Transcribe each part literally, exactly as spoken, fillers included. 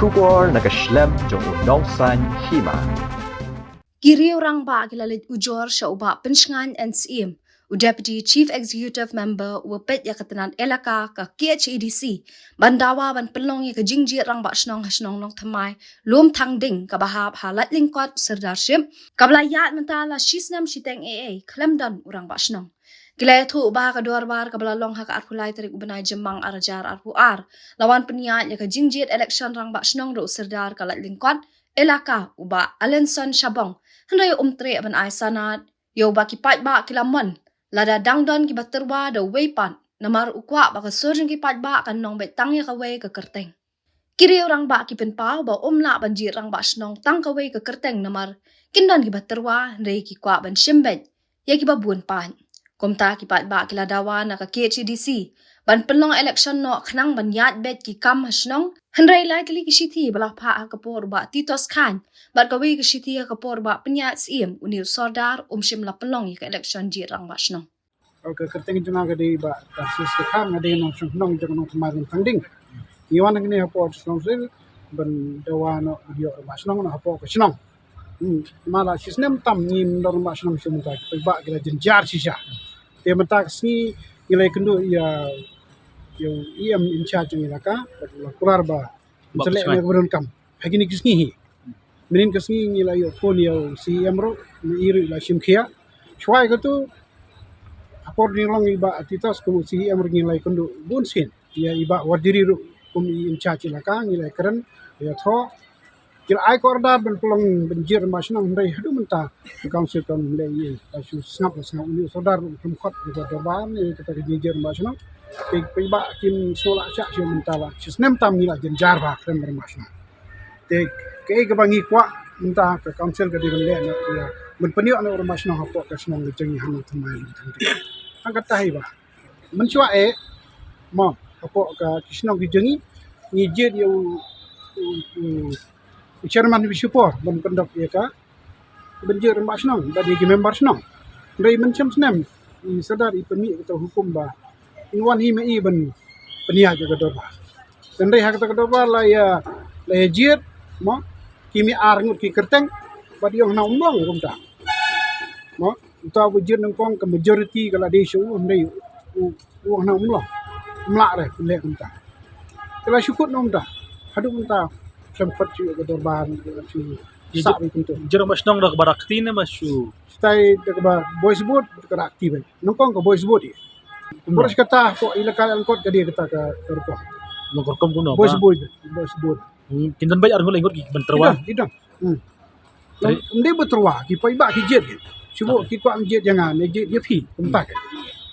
Khubor na ka shlem jong u nongsan hima. Ki riew rangbah ki la leit ujor sha u Bah Pynshngain N Syiem, u Deputy Chief Executive Member uba peit ïa ka tnat elaka ka K H A D C, ban dawa ban pynlong ïa ka jingjied rangbah shnong ha shnong Nongthymmai, Lumthangding, kaba hap ha Laitlyngkot Sirdarship, kaba la ïaid mynta la shisnem shiteng eiei khlem don u rangbah shnong. Ki la ïathuh ba ha ka dorbar kaba la long ha ka arphew lai tarik u bnai Jymmang arhajar arphew ar, la wan pynïaid ïa ka jingjied election rangbah shnong da u Sirdar ka Laitlyngkot elaka u Bah Alanson Shabong, hynrei um treh ban ai sanad ïa u ba ki paidbah ki la mon, lada dang don kiba tyrwa da uwei pat, namar u kwah ba ka sur jong ki paidbah kan long beit tang ïa kawei ka kyrteng. Ki riew rangbah ki pynpaw ba um lah ban jied rangbah shnong tang kawei ka kyrteng namar kin don kiba tyrwa, hynrei ki kwah ban shim beit ïa kiba bun paid. Kumta ki paidbah ki la dawa na ka K H A D C ban pynlong election noh khnang ban ïaid beit ki kam ha shnong, hynrei lai tylli ki shithi ba la phah ha ka por u Bah Titos Chyne bad kawei ka shithi ha ka por u Bah Pynïaid Syiem, une u Sordar um shym la pynlong ïa ka election jied rangbah shnong. Ka kyrteng jong nga ka dei Bah Tarsis Dkhar, nga dei nongshong shnong jong Nongthymmai Lumthangding. Ngi wan hangne hapoh Shnong Sir ban dawa noh ban ïoh rangbah shnong noh hapoh ka shnong. Hmm, ma la shisnem tam ngim don rangbah shnong shuh mynta, ki paidbah ki la jynjar shisha. Te mynta ka sngi ngi la ïakynduh ïa, ïa u E M in charge jong ngi la ka, bad la kular ba Bah Pynshngain. Ngi sa leh ne ka ba donkam ha kine ki sngi hi. Mynnin ka sngi ngi la ïoh phone ïa u C E M ruh, ma i ruh i la shim khia. Shuwa ïa katu, ha por dang long i Bah Titos kum u C E M ruh ngi la ïakynduh bun sien. Ïa i Bah Warjri ruh kum i in charge elaka ngi la kren, ïathoh. Ki la ai ka order ban pynlong ban jied rangbah shnong, hynrei haduh mynta ka council kam leh ei ei. La shu sngap la sngap, une u Sordar ruh um khot ïa ka dorbar ne kata ka jingjied rangbah shnong. Te ki paidbah kim sngewlah shah shuh mynta, la shisnem tam ngi la jynjar ba khlem rangbah shnong. Te kaei kaba ngi kwah mynta ka council ka dei ban leh noh ïa ban pynïoh noh rangbah shnong hapoh ka shnong ka jong ngi ha Nongthymmai Lumthangding. Tang kata hi bah. Mynshuwa eh, mo, hapoh ka ki shnong ki jong ngi, ngi jied ïa u, u, u, u chairman ba shu por ban pyndap ïa ka ban jied rangbah shnong bad ïa ki member shnong. Hynrei mynshem snem i Sordar i pynmih kata ka hukum ba in wan hi ma i ban pynïaid ïa ka dorbar. Hynrei ha kata ka dorbar la ïa, la ïa jied, mo, ki mih ar ngut ki kyrteng bad ïong hana umlong kumta. Mo, uta uba jied nyngkong ka majority ka la dei sha u, hynrei u, u hana umlong. Um lah re pynleh kumta. Te la shu kut na kumta. Haduh mynta khlem khot shuh ka dorbar, shu sah beit kumta. Jied rangbah shnong da kaba rakti ne ba shu? Shatai da kaba boys vote, da ka rakti beit. Nyngkong ka boys vote ïa. Kumno? Boys kata ko elaka Laitlyngkot ka dei kata ka rukom. Long ka rukom kumno? Boys vote, boys vote. Hmm, kin don beit ar ngut lai ngut ki ban tyrwa? Ki don, ki don. Hmm. Ym dei ba tyrwa, ki paidbah ki jied ki. Shu ki kwah jied ïa nga ne jied ïa phi, kumta ki.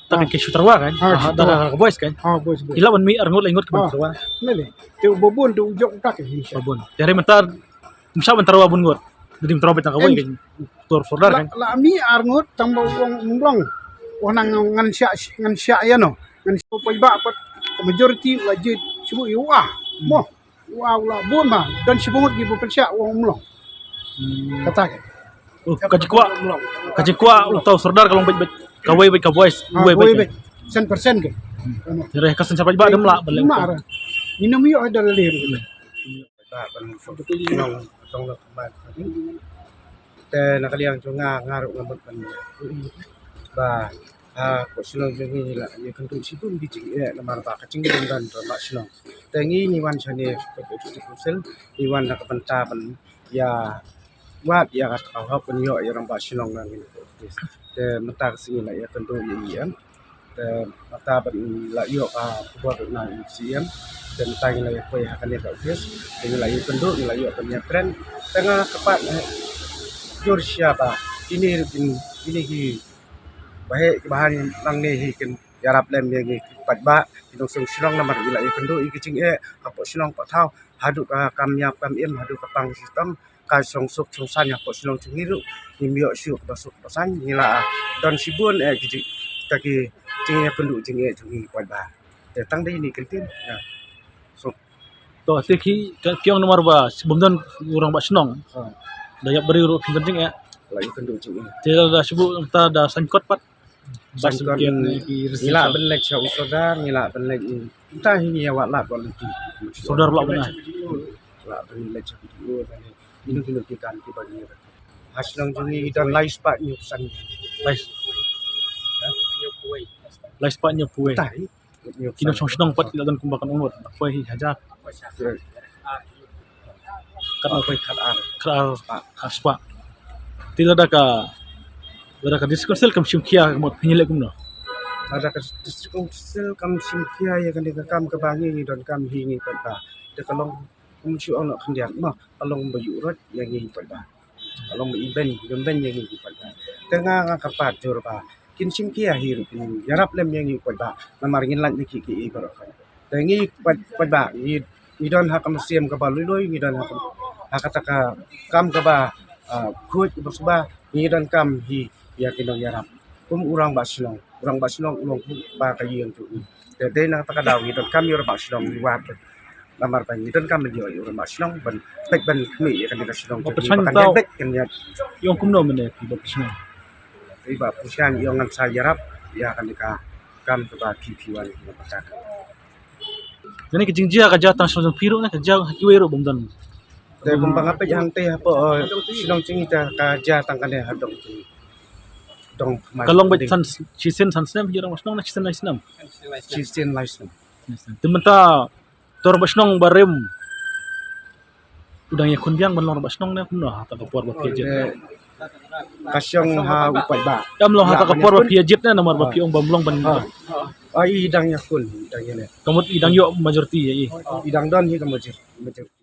Ta ki shu tyrwa kan? Ha, da ka boys kan? Ha, boys, boys. Ki lah ban mih ar ngut lai ngut ki ban tyrwa. Ne le. Te u ba bun te u jop ta ki. Ba bun. Te hynrei mynta ym shah ban tyrwa bun ngut. Ym dei ban tyrwa beit tang kawei kan. Tor Sordar kan. La mih ar ngut tang ba u ong ym long. U nang ngan shah, ngan shah ïa no. Ngan shah paidbah pat majority la jied shu ïa u ah. Mo. U ah u la bun ba don shibun ngut kiba pynshah u ong ym long. Hmm. Kata ke. Oh, ka jingkwah, ka jingkwah uta u Sordar ka long beit beit kawei beit ka boys, ah, kawei beit. Cent percent ke. Hmm. Te re ka sensar paidbah dam lah balik. Mar. Ngin ym ïoh da lade. Ba ban suk nong tong la kemban. Te na ka liang jong nga nga ruh nga mut ban ba ha ka shnong jong ngi la ïa kynduh shibun ki jingeh namar ba ka jingdon rangbah shnong. Te ngi ngi wan shane ka District Council ngi wan na ka bynta ban ïa wad ïa ka hok ban ïoh ïa rangbah shnong na ngi. Te mynta ka sngi la ïa kynduh ïa ngi em. Te mynta ban la ïoh ka khubor na C E M. Te mynta ngi la ïa poi ha kane ka office. Te ngi la ïa kynduh ngi la ïoh ban ïa kren. Te nga kyrpad jur sha ba kine, kine ki ba heh ki ba han nangne hi kin ïarap lem ïa ngi ki paidbah ki nongshong shnong namar ngi la ïa kynduh ïa ki jingeh hapoh shnong hapoh thaw haduh ka kam ïap kam im haduh ka pang ka shitom ka shong suk shong saiñ hapoh shnong jong ngi ruh ngim ïoh shuh kaba suk kaba saiñ ngi la don shibun eh ki jing, kita ki jingïakynduh jingeh jong ngi paidbah. Te tang dei ine i kyntien. Ïa. So. To te ki, ki ong namar ba bym don u rangbah shnong. Ha. Da ïap briew ruh phin don jingeh. La ïakynduh jingeh. Te da shu buh ta da saiñ kot pat. Saiñ kot. Ngi lah ban leit sha u sordar, ngi lah ban leit. Mynta hi ngi ïa wad lad wad lynti. Sordar lah ban ai. Lah Ngi leh video kane. Ino kino ki kam kiba ngi, ha shnong jong ngi don lai spah hynñiew phew san. Lai, lai spah hynñiew phew. Ki nongshong shnong pat ki la don kumba kan ong, poi hi hajar. Kat ar, poi kat ar, kat ar spah. Te lada ka, lada ka District Council kam shim khia, ka mut phin ïaleh kumno? Lada ka District Council kam shim khia ïa kane ka kam kaba ngi, ngi donkam hi ngi pat ba, te ka long kum shu ong noh khyndiat mo, ka long ba ïuh rot ïa ngi pat ba, ka long ba iben, iben ïa ngi pat ba. Te nga, nga kyrpad jur ba kin shim khia hi ruh, kin ïarap lem ïa ngi pat ba, namar ngin lait na kiei kiei baroh. Te ngi pat, pat ba ngi, ngi don ha ka mynsiem kaba lui lui, ngi don ha ka, ha kata ka kam kaba, ah, khuid kaba suba, ngi donkam hi ïa ki nongïarap. Kum u rangbah shnong, u rangbah shnong u long kum ba ka ïing jong ngi. Te dei na kata ka daw ngi donkam ïa u rangbah shnong, ngi wad. Namar ba ngi donkam ïa u rangbah shnong ban peit ban khmih ïa kane ka shnong jong ngi ba kan dei beit kan ïa. Ïong kumno mynne phi Bah Pishngaiñ? Phi Bah Pishngaiñ, ïong ngan sa ïarap ïa kane ka kam kaba phi, phi wan ïa kane ka. Kane ka jingjia ka jia tang shnong jong phi ruh ne ka jia ha kiwei ruh bym don? Te kumba nga peit hangtei hapoh, eh, shnong jong ngi te ka jia tang kane ha dong jong ngi. Dong Khmai. Ka long beit san, shisien san snem phi rangbah shnong ne shisien lai snem? Shisien lai snem. Te mynta to rangbah shnong ba rim u dang ïakhun biang ban long rangbah shnong ne kumno ha kata ka por ba phi ïa jied? Te ka shong ha u paidbah. Em long ha kata ka por ba phi ïa jied ne namar ba phi ong bym long ban. Ah, i dang ïakhun, i dang ïaleh. Ka mut i dang ïoh majority ïa i. I dang don hi ka major-, majority.